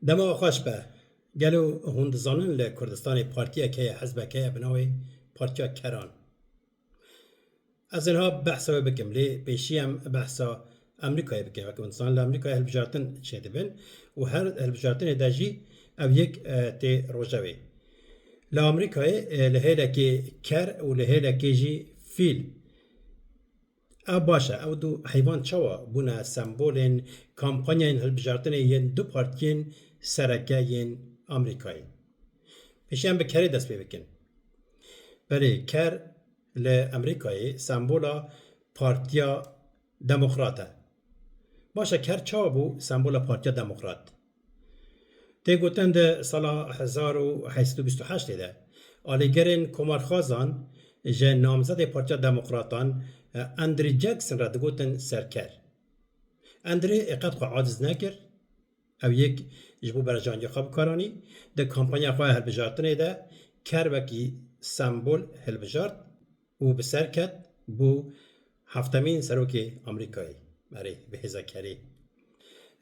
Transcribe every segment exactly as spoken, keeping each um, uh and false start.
Dema xweş be. Gelo hûn dizanin li Kurdistanê partiyek heye, hizbek heye bi navê Partiya Keran? Ez ê niha behsa wê bikim, lê pêşî em behsa Amerîkayê bikin. Weke hûn dizanin li Amerîkayê hilbijartin çêdibin û her hilbijartinê de jî ev yek, e, tê rojevê. Li Amerîkayê, e, li hêlekê ker û li hêlekê jî fîl. Ew baş e, ew du heywan çawa bûne sembolên kampanyayên hilbijartinê yên du partiyên sereke yên Amerîkayê? Pêşî em bi kerê dest pê bikin. Belê, ker li Amerîkayê sembola Partiya Demokrat e. Baş e, ker çawa bû sembola Partiya Demokrat? Tê gotin di sala hezar û heşt sed û bîst û heştê de alîgirên komarxwazan ji namzedê Partiya Demokratan, e, Andrew Jackson re digotin serker. Andrew ê qet xwe aciz nekir. Ew yek ji bo berjewandiya xwe bi kar anî. Di kampanya xwe ya hilbijartinê de ker wekî sembol hilbijart û bi ser ket, bû heftemîn serokê Amerîkayê. Erê, bi hêza kerê.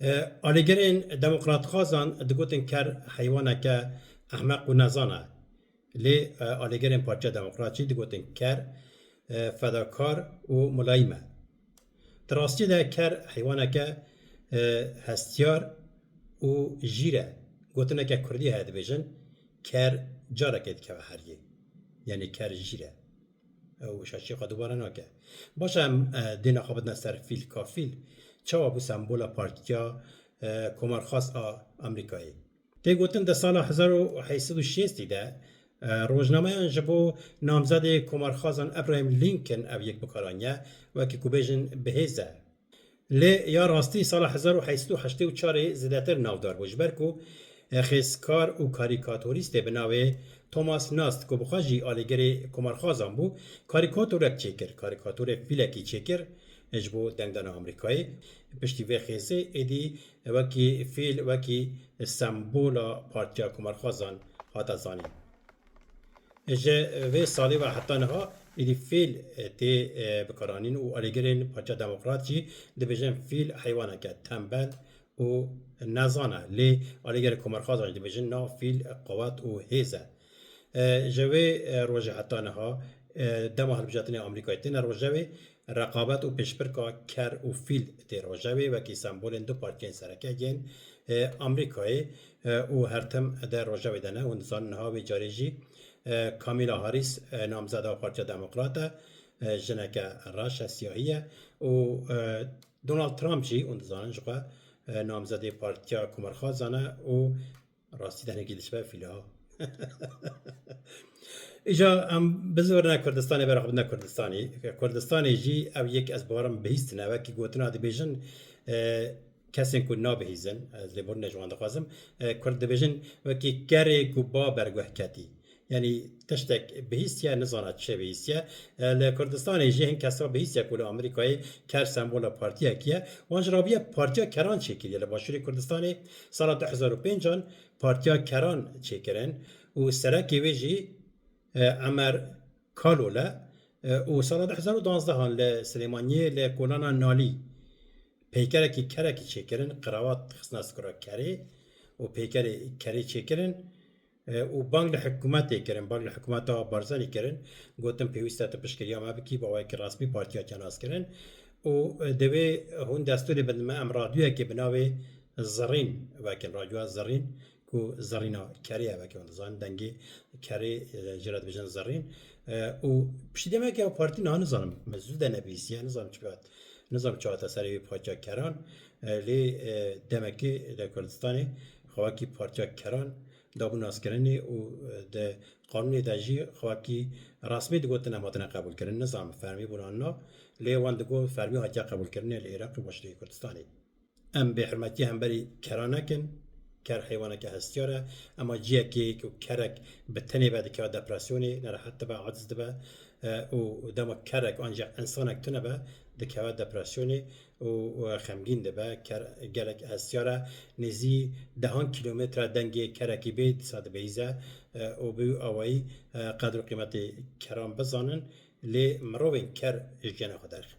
E, alîgirên demokratxwazan digotin ker heywaneke ehmeq û nezan e. Lê, e, alîgirên Partiya Demokrat jî digotin ker, e, fedakar û mulayîm e. Di rastî de ker heywaneke, e, hestiyar û jîr e. Gotineke kurdî heye, dibêjin, ker carekê dikeve heriyê. Yanî ker jîr e. Ew şaşiyê xwe dubare nake. Baş e, em, e, dê naxwe bidine ser fîl. Ka fîl çawa bû sembola Partiya, e, Komarxwaz a Amerîkayê? Tê gotin di sala hezar û heşt sed û şêstî de, e, rojnameyan ji bo namzedê komarxwazan Abraham Lincoln ev yek bi kar aniye, wekî ku bêjin bi hêz e. Lê ya rastî sala hezar û heşt sed û heştê û çarê zêdetir navdar bû, ji ber ku, e, xêzkar û karîkatorîstê bi navê Thomas Nast, ku bi xwe jî alîgirê komarxwazan bû, karîkatorek çêkir, karîkatorê fîlekî çêkir, e, ji bo dengdana Amerîkayê. Piştî vê xêzê êdî wekî fîl, wekî sembola Partiya Komarxwazan hate zanîn. Ji vê salê ve heta niha êdî fîl, e, tê, e, bikaranîn û alîgirên Partiya Demokrat jî dibêjin fîl heywaneke tembel û nezan e. Lê alîgirên Komarxwazan jî dibêjin na, fîl qewet û hêz e. E, ji wê, e, rojê heta niha, e, dema hilbijartinê Amerîkayê têne rojevê, reqabet û pêşbirka ker û fîl tê rojevê wekî sembolên du partiyên sereke yên, e, Amerîkayê, e, û her tim di rojevê de ne. Hûn dizanin niha wê carê jî, e, Kamala Harris, e, namzeda Partiya Demokrat e, e, jineke reş e, siyahî ye û, e, Donald Trump jî, hûn dizanin, ji xwe, e, namzedê Partiya Komarxwazan e û rastî de hinekî diçe fîla. Îja em bizorine Kurdistanê, beraxibine Kurdistanê. Kurdistanê jî ew yek ez bawerim bihîstine, wekî gotina dibêjin, e, kesên ku nabihîzin, ez lêborîne ji wan dixwazim, e, Kurd dibêjin wekî kerê ku ba berguh ketî. Yanî tiştek bihîstiye, nizana çi bihîstiye. E, li Kurdistanê jî hin kesa bihîstiye ku li Amerîkayê ker sembola partiyekî ye. Wan jî rabiye partiya keran çêkiriye li Başûrê Kurdistanê. Sala du hezar û pêncan partiya keran çêkirin û serekê wê jî, e, Emer Kalol e. E, û sala du hezar û duanzdehan li Silêmaniyê li kolana Nalî peykerekî kerekî çêkirin, qiravat xistine sikura kerê û peykerê kerê çêkirin. E, û bang li hikûmetê kirin, bang li hikûmeta Barzanî kirin, gotin pêwîst e tu piştgiriya me bikî, bi awayekî resmî partiya te nas kirin. Û, e, divê hûn destûrê bidin me, em radyoyekê bi navê Zirîn vekin, radyoya Zirîn, ku zirîna kerê ye, weke hûn dizanin, dengê kerê, e, jê re dibêjin zirîn. E, û piştî demeke ew partî niha nizanim, me zû de nebihîstiye, nizanim çi hat, nizanim çi hate serê wê partiya keran. E, lê, e, demekê li Kurdistanê xwe wekî partiya keran dabû naskirinê û, e, di qanûnê de jî xwe wekî resmî digotin em hatine qebûlkirin. Nizanim fermî bûn an na, lê wan digot fermî hatiye qebûlkirinê li Iraqê û Başûrê Kurdistanê. Em bêhurmetiyê hemberî keran nekin. Ker heywaneke hestiyar e, ema ciyekê ku kerek bi tenê be dikeve depresyonê, nerehet dibe, aciz dibe, e, û dema kerek an jî însanek tune be, dikeve depresyonê û, û xemgîn dibe. Ker gelek hestiyar e, nêzî dehan kîlometre dengê kerekî bê, dîsa dibihîze, e, û bi wî awayî, e, qedr û qîmetê keran bizanin, lê mirovên ker ji ciyana xwe derxin.